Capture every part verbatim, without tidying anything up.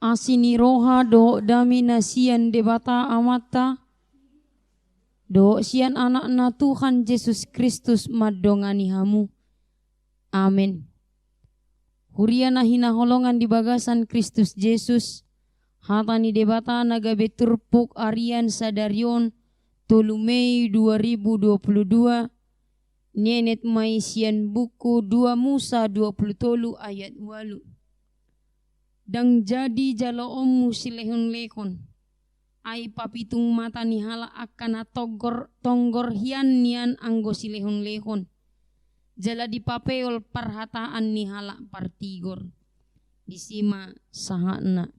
Asi ni roha dohot dame na sian Debata Amanta, dohot sian Anakna Tuhan Jesus Kristus mandongani hamu. Amen. Huria na hinaholongan di bagasan Kristus Jesus, hata ni Debata na gabe turpuk arian sadari on, tolu Mei dua ribu dua puluh dua, nienet ma i sian buku dua Musa dua puluh tolu ayat ualu. Ndang jadi jaloonmu silehonlehon, ai papitung mata ni halak angka na tonggor, tonggor hian nian anggo silehonlehon, jala dipapeol parhataan ni halak partigor. Disi ma sahatna.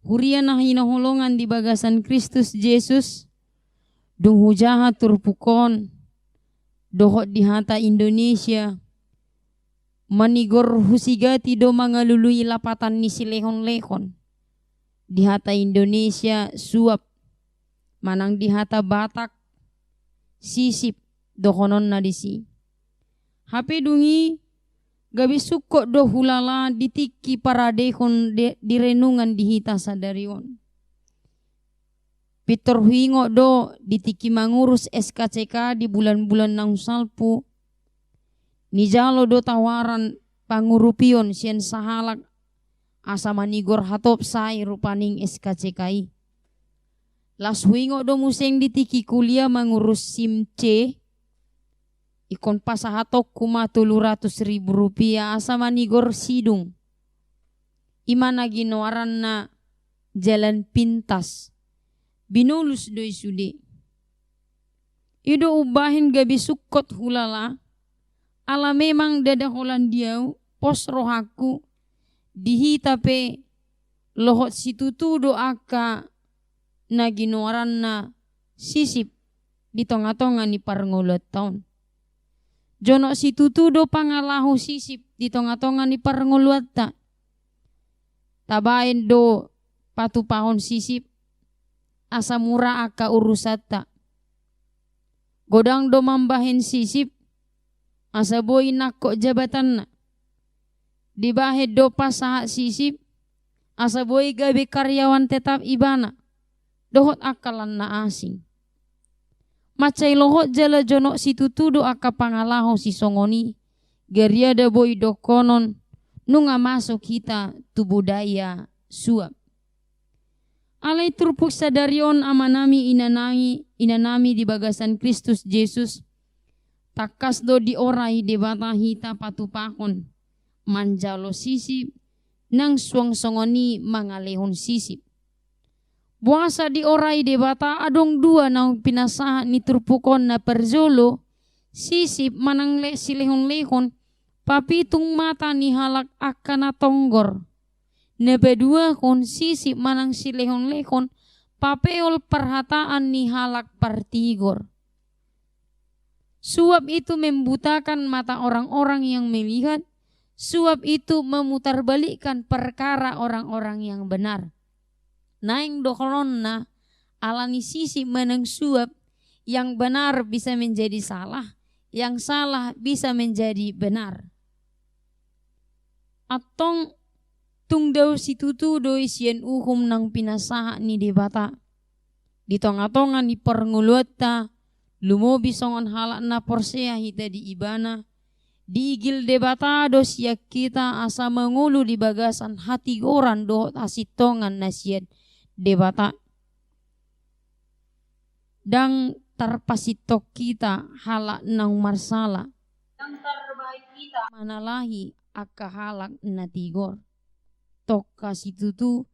Huria na hinaholongan di bagasan Kristus Jesus, dung hujaha turpuk on, dohot di hata Indonesia, manigor husigati do mangalului lapatan ni silehonlehon. Di hata Indonesia suap, manang di hata Batak sisip dohononna disi. Hape dung i gabe sungkot do hulala di tingki paradehon de-, di renungan di hita sadari on. Pintor huingot do di tingki mangurus S K C K di bulan-bulan naung salpu, nijalo do tawaran pangurupion sian sahalak asa manigor hatop sae rupaning S K C K i. Laos huingot do muse di tingki kuliah mangurus SIM C, ingkon pasahatonku ma tolu ratus ribu rupiah asa manigor sidung. I ma na ginoaranna jalan pintas. Binolus do i sude. I do umbahen gabe sungkot hulala, ala memang ndada holan di ahu, pos rohangku, di hita pe lohot situtu do angka na ginoaranna sisip di tonga-tonga ni parngoluanta on. Jonok situtu do pangalaho sisip di tonga-tonga ni parngoluanta. Tabaen do patupahon sisip, asa mura angka urusanta. Godang do mambahen sisip, asa boi nangkok jabatanna. Dibahen do pasahat sisip, asa boi gabe karyawan tetap ibana, dohot angka lan na asing. Mansai lohot jala jonok situtu do angka pangalaho sisongon i, gariada boi dohonon, nunga masuk hita tu budaya suap. Alai turpuk sadari on amanami, inanami, inanami di bagasan Kristus Jesus, tangkas do diorai Debata hita patupahon, manjalo sisip, nang suang songon i mangalehon sisip. Boasa diorai Debata? Adong dua naung pinasahat ni turpuk on. Na parjolo, sisip manang le-, silehonlehon, papitung mata ni halak angka na tonggor. Na paduahon, sisip manang silehonlehon, papeol parhataan ni halak partigor. Suap itu membutakan mata orang-orang yang melihat, suap itu memutarbalikkan perkara orang-orang yang benar. Naeng dohononna, ala ni sisip manang suap, yang benar bisa menjadi salah, yang salah bisa menjadi benar. Antong tung dao situtu do i sian uhum naung pinasahat ni Debata. Di tonga-tonga ni parngoluanta, lumobi songon halak na porsea hita di Ibana, diigil Debata do sian hita asa mangolu di bagasan hatigoran dohot hasintongan na sian Debata. Ndang tarpasintong hita halak naung marsala. Ndang tarbahen hita manalahi angka halak na tigor. Tongka situtu,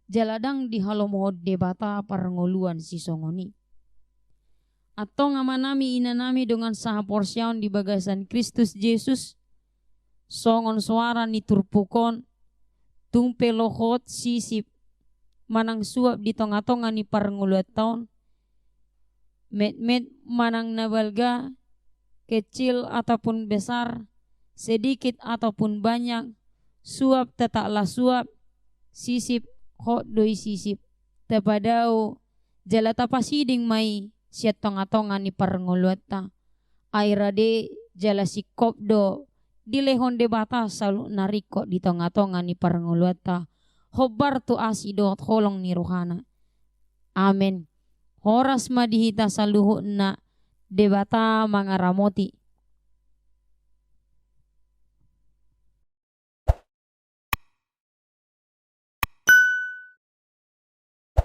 jala ndang dihalomohon Debata parngoluan sisongon i. Antong amanami, inanami, dongan sahaporseaon di bagasan Kristus Jesus, songon soara ni turpuk on, tung pe lohot sisip manang suap di tonga-tonga ni parngoluanta on, metmet manang na balga, kecil ataupun besar, sedikit ataupun banyak, suap tetaplah suap, sisip hot do i sisip. Tapadao jala tapasiding ma i sian tonga-tonga ni parngoluanta. Ai rade jala singkop do dilehon Debata saluhut na ringkot di tonga-tonga ni parngoluanta. hombar tu asi dohot holong ni rohana. Amen. Horas ma di hita saluhutna. Debata mangaramoti.